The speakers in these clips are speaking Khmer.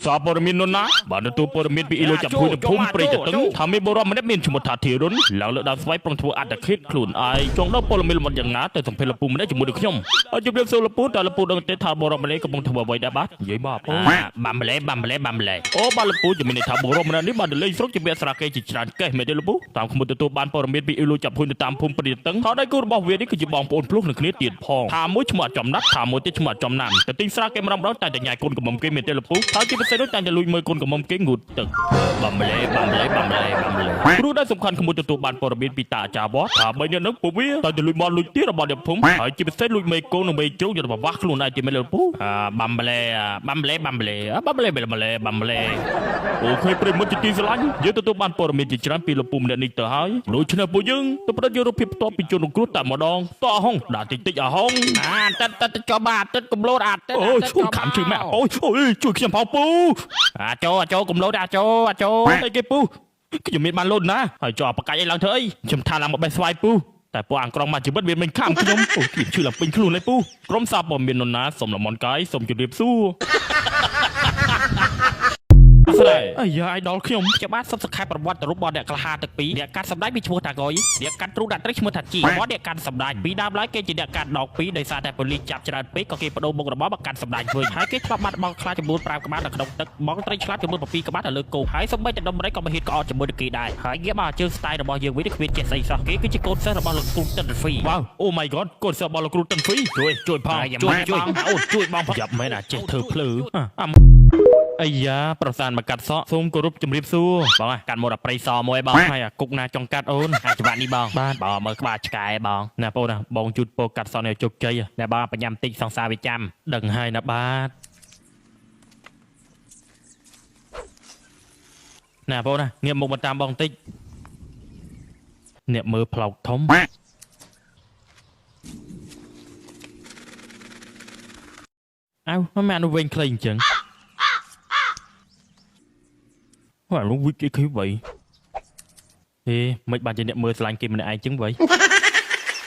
សារព័ត៌មាននរណាបានទទួលព័ត៌មានពីអ៊ីឡូចាប់ភួយនៅភូមិព្រៃតទឹងថាមានបុរសម្នាក់មានឈ្មោះថាធីរុនឡើងលើដើមស្វាយប្រុងធ្វើអត្តឃាតខ្លួនឯងចង់ដល់ព័ត៌មានលម្អិតយ៉ាងណាទៅសម្ភារលពូម្នាក់ជាមួយនឹងខ្ញុំហើយជម្រាបសួរលពូតើលពូដឹងទេថាបុរសម្នាក់កំពុងធ្វើអ្វីដែរបាទនិយាយមកពូ បាំម្លេបាំម្លេបាំម្លេ អូបាទលពូជំនាញថាបុរសម្នាក់នេះបានទៅលេងស្រុកជាពាក្យស្រាកេជាច្រើនកេះមែនទេលពូតាមខ្ញុំទទួលបានព័ត៌មានពីអ៊ីឡូចាប់ភួយនៅតាមភូមិព្រៃតទឹងថាដៃគូរបស់វានេះគឺជាបងប្អូនភ្លោះនឹងគ្នាទៀតផងថាមួយឈ្មោះចំណាត់ថាមួយទៀតឈ្មោះចំណាំទៅទិញស្រាកេម្ដងម្ដងតែតែញ៉ាយកូនកំមុំគេមែនទេលពូថាជាពិសេសនោះតែតែលួចមើលកូនកំមុំគេងូតទឹក បាំម្លេបាំម្លេបាំម្លេបាំម្លេ ព្រោះដែលសំខាន់ក្មួយទទួលបានព័ត៌មានពីតាអាចារ្យវត្តថាបីអ្នកនឹងពួកវាតែទៅលួចមកលួចទៀតរបស់អ្នកភូមិហើយជាពិសេសលួចមេកូននិងមេជ្រូកយកទៅប្រវាស់ខ្លួនឯងទៀតមែនលោកពូ អាបាំម្លេបាំម្លេបាំម្លេបាំម្លេបាំម្លេបាំម្លេ អូខេប្រិមត្តជាទីស្រឡាញ់យើងទទួលបានព័ត៌មានជាច្រើនពីលោកពូម្នាក់នេះទៅហើយដូច្នេះពួកយើងទៅផ្ដិតយករូបភាពផ្ទាល់ពីជនរងគ្រោះតែម្ដងតោះអាហុងដាក់តិចតិចអាហុង អាតិតតិតចុះបាទតិតកំលោតអាតិត អូយជួយខំជួយម៉ែអូយអូយជួយខ្ញុំផងពូ អាចោអាចោកំលោតអាចោអាចោ អីគេពូខ្ញុំមានបានលូនណាហើយចោះប្រកាច់អីឡើងធ្វើអីខ្ញុំថាឡើងមកបេះស្វាយពូតែពួកអាងក្រងមកជីវិតវាមិនខាំខ្ញុំអូខ្ញុំឈឺឡើងពេញខ្លួនเลยពូក្រុមសារព័ត៌មាននរណាសូមលំអរកាយសូមជម្រាបសួរ ស្រីអាយ៉ាអាយដល់ខ្ញុំ ខ្ញុំបាទសុំសង្ខេបប្រវត្តិរូបរបស់អ្នកក្លាហានទាំងពីរអ្នកកាត់សម្ដែងមានឈ្មោះថាកុយអ្នកកាត់ទ្រូដាក់ត្រីឈ្មោះថាជីរបស់អ្នកកាត់សម្ដែងពីដើមឡើយគេជាអ្នកកាត់ដងពីរដោយសារតែប៉ូលីសចាប់ច្រើនពេកក៏គេបដូរមុខរបរមកកាត់សម្ដែងវិញហើយគេធ្លាប់បាត់បង់ខ្លាចំនួន5ក្បាលនៅក្នុងទឹកបងត្រីឆ្លាតចំនួន7ក្បាលនៅលើគោកហើយសូម្បីតែដុំរៃក៏មិនហ៊ានក្អកជាមួយនឹងគេដែរហើយងាកមកជើងស្ទាយរបស់យើងវិញគ្មានចេះស្អីសោះគេគឺជាកូនសិស្សរបស់លោកគ្រូតិនហ្វី វ៉ាវអូ my god កូនសិស្សរបស់លោកគ្រូតិនហ្វីជួយជួយផងជួយជួយអូនជួយបងផងយ៉ាប់មែនអាចេះធ្វើភ្លឺអាអាយ៉ាប្រសានមកកាត់សក់សូមគោរពជម្រាបសួរ បងកាត់មកដល់ព្រៃសមួយបង ហើយអាគុកណាចង់កាត់អូន អាចច្បាស់នេះបង បាទ បងមើលក្បាលឆ្កែបង ណាបងណាបងជូតពោកាត់សក់នេះឲ្យជោគជ័យ ណែបងបញ្ញាំតិចសង្សារវាចាំ ដឹងហើយណាបាទណាបងណាងាកមុខមកតាមបងតិចអ្នកមើលផ្លោកធំអៅមកម៉ែនោះវិញខ្លីអញ្ចឹងហ่าនោះវិគេគេវៃហេមិនបានជាអ្នកមើលឆ្លាញ់គេម្នាក់ឯងចឹងវៃ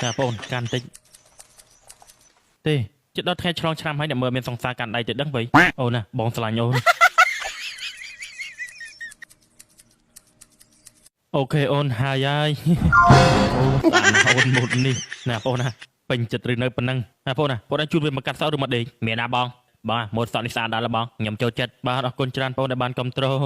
ណាបងកាន់តិចទេជិតដល់ថ្ងៃឆ្លងឆ្នាំហើយអ្នកមើលមានសង្សារកាន់ដៃទៅដឹងវៃអូនណាបងឆ្លាញ់អូន អូខេអូនហើយហើយ អូតាមណាអូនមុតនេះណាបងណាពេញចិត្តឬនៅប៉ុណ្ណឹងណាបងណាបងណាជូនវាមកកាត់សក់ឬមកដេក មានណាបងបងម៉ូតសក់នេះស្អាតដល់បងខ្ញុំចូលចិត្ត បាទអរគុណច្រើនបងដែលបានគ្រប់ត្រូល